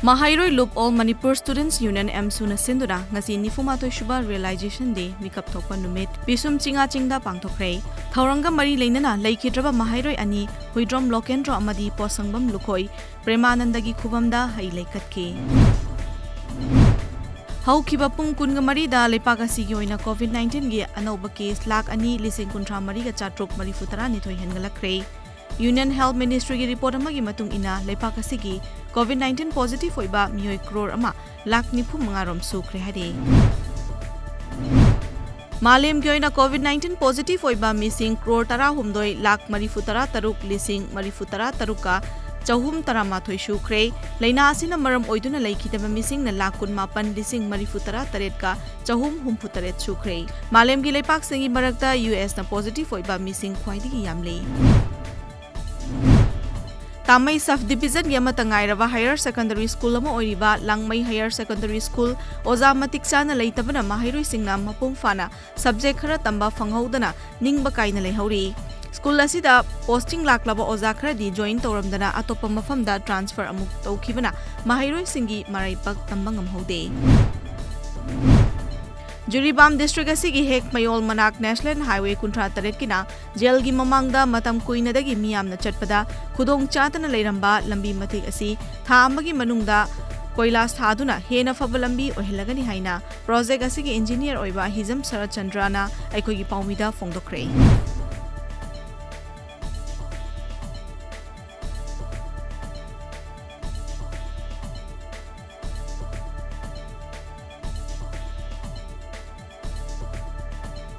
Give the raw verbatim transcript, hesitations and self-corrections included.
ꯃꯍꯩꯔꯣꯏ ꯂꯨꯞ All Manipur Students Union, ꯑꯦꯝꯁꯨꯅ ꯁꯤꯟꯗꯨꯅ ꯉꯁꯤ ꯅꯤꯐꯨꯃꯥꯊꯣꯏ ꯁꯨꯕ Realization Day ꯃꯤꯀꯞ ꯊꯣꯛꯄ ꯅꯨꯃꯤꯠ ꯄꯤꯁꯨꯝ ꯆꯤꯡꯉꯥ ꯆꯤꯡꯗ ꯄꯥꯡꯊꯣꯛꯈ꯭ꯔꯦ꯫ ꯊꯧꯔꯝꯒ ꯃꯔꯤ ꯂꯩꯅꯅ ꯂꯩꯈꯤꯗ꯭ꯔꯕ ꯃꯍꯩꯔꯣꯏ ꯑꯅꯤ ꯍꯨꯏꯗ꯭ꯔꯣꯝ ꯂꯣꯀꯦꯟꯗ꯭ꯔꯣ ꯑꯃꯗꯤ ꯄꯣꯠꯁꯪꯕꯝ ꯂꯨꯈꯣꯏ ꯄ꯭ꯔꯦꯃꯥꯅꯟꯗꯒꯤ ꯈꯨꯕꯝꯗ ꯍꯩ ꯂꯩꯀꯠꯈꯤ꯫ ꯍꯧꯈꯤꯕ ꯄꯨꯡ ꯀꯨꯟꯒ ꯃꯔꯤꯗ ꯂꯩꯄꯥꯛ ꯑꯁꯤꯒꯤ ꯑꯣꯏꯅ COVID nineteenꯒꯤ ꯑꯅꯧꯕ case ꯂꯥꯈ ꯑꯅꯤ ꯂꯤꯁꯤꯡ ꯀꯨꯟꯊ꯭ꯔꯥ ꯃꯔꯤꯒ ꯆꯥꯇ꯭ꯔꯨꯛ ꯃꯔꯤꯐꯨ ꯇꯔꯥꯅꯤꯊꯣꯏ ꯍꯦꯟꯒꯠꯂꯛꯈ꯭ꯔꯦ꯫ Union Health Ministryꯒꯤ report ꯑꯃꯒꯤ ꯃꯇꯨꯡ ꯏꯟꯅ, ꯂꯩꯄꯥꯛ ꯑꯁꯤꯒꯤ COVID nineteen positive ꯑꯣꯏꯕ ꯃꯤꯑꯣꯏ ꯀ꯭ꯔꯣꯔ ꯑꯃ ꯂꯥꯈ ꯅꯤꯐꯨ ꯃꯉꯥ ꯔꯣꯝ ꯁꯨꯈ꯭ꯔꯦ ꯍꯥꯏꯔꯤ꯫ ꯃꯥꯂꯦꯝꯒꯤ ꯑꯣꯏꯅ COVID nineteen positive ꯑꯣꯏꯕ ꯃꯤꯁꯤꯡ ꯀ꯭ꯔꯣꯔ ꯇꯔꯥꯍꯨꯝꯗꯣꯏ ꯂꯥꯈ ꯃꯔꯤꯐꯨ ꯇꯔꯥ ꯇꯔꯨꯛ ꯂꯤꯁꯤꯡ ꯃꯔꯤꯐꯨ ꯇꯔꯥ ꯇꯔꯨꯛꯀ ꯆꯍꯨꯝ ꯇꯔꯥꯃꯥꯊꯣꯏ ꯁꯨꯈ꯭ꯔꯦ꯫ ꯂꯥꯏꯅꯥ ꯑꯁꯤꯅ ꯃꯔꯝ ꯑꯣꯏꯗꯨꯅ ꯂꯩꯈꯤꯗꯕ ꯃꯤꯁꯤꯡꯅ ꯂꯥꯈ ꯀꯨꯟꯃꯥꯄꯟ ꯂꯤꯁꯤꯡ ꯃꯔꯤꯐꯨ ꯇꯔꯥ ꯇꯔꯦꯠꯀ ꯆꯍꯨꯝ ꯍꯨꯝꯐꯨ ꯇꯔꯦꯠ ꯁꯨꯈ꯭ꯔꯦ꯫ ꯃꯥꯂꯦꯝꯒꯤ ꯂꯩꯄꯥꯛꯁꯤꯡꯒꯤ ꯃꯔꯛꯇ ꯌꯨ ꯑꯦꯁꯅ positive ꯑꯣꯏꯕ ꯃꯤꯁꯤꯡ ꯈ꯭ꯋꯥꯏꯗꯒꯤ ꯌꯥꯝꯂꯤ꯫ ꯇꯥꯃꯩ sub divisionꯒꯤ ꯑꯃꯠꯇ ꯉꯥꯏꯔꯕ higher secondary school ꯑꯃ ꯑꯣꯏꯔꯤꯕ ꯂꯥꯡꯃꯩ Higher Secondary School ꯑꯣꯖꯥ ꯃꯇꯤꯛ ꯆꯥꯅ ꯂꯩꯇꯕꯅ ꯃꯍꯩꯔꯣꯏꯁꯤꯡꯅ ꯃꯄꯨꯡ ꯐꯥꯅ subject ꯈꯔ ꯇꯝꯕ ꯐꯪꯍꯧꯗꯅ ꯅꯤꯡꯕ ꯀꯥꯏꯅ ꯂꯩꯍꯧꯔꯤ꯫ School ꯑꯁꯤꯗ posting ꯂꯥꯛꯂꯕ ꯑꯣꯖꯥ ꯈꯔꯗꯤ join ꯇꯧꯔꯝꯗꯅ ꯑꯇꯣꯞꯄ ꯃꯐꯝꯗ transfer ꯑꯃꯨꯛ ꯇꯧꯈꯤꯕꯅ ꯃꯍꯩꯔꯣꯏꯁꯤꯡꯒꯤ ꯃꯔꯥꯏꯕꯛ ꯇꯝꯕ ꯉꯝꯍꯧꯗꯦ꯫ ꯖꯤꯔꯤꯕꯥꯝ district ꯑꯁꯤꯒꯤ ꯍꯦꯛ ꯃꯌꯣꯜ ꯃꯅꯥꯛ National Highway ꯀꯨꯟꯊ꯭ꯔꯥ ꯇꯔꯦꯠꯀꯤꯅ jailꯒꯤ ꯃꯃꯥꯡꯗ ꯃꯇꯝ ꯀꯨꯏꯅꯗꯒꯤ ꯃꯤꯌꯥꯝꯅ ꯆꯠꯄꯗ ꯈꯨꯗꯣꯡ ꯆꯥꯗꯅ ꯂꯩꯔꯝꯕ ꯂꯝꯕꯤ ꯃꯇꯦꯛ ꯑꯁꯤ ꯊꯥ ꯑꯃꯒꯤ ꯃꯅꯨꯡꯗ ꯀꯣꯏꯂꯥꯁ ꯊꯥꯗꯨꯅ ꯍꯦꯟꯅ ꯐꯕ ꯂꯝꯕꯤ ꯑꯣꯏꯍꯜꯂꯒꯅꯤ ꯍꯥꯏꯅ project ꯑꯁꯤꯒꯤ engineer ꯑꯣꯏꯕ ꯍꯤꯖꯝ ꯁꯔꯠ ꯆꯟꯗ꯭ꯔꯅ ꯑꯩꯈꯣꯏꯒꯤ ꯄꯥꯎꯃꯤꯗ ꯐꯣꯡꯗꯣꯛꯈ꯭ꯔꯦ꯫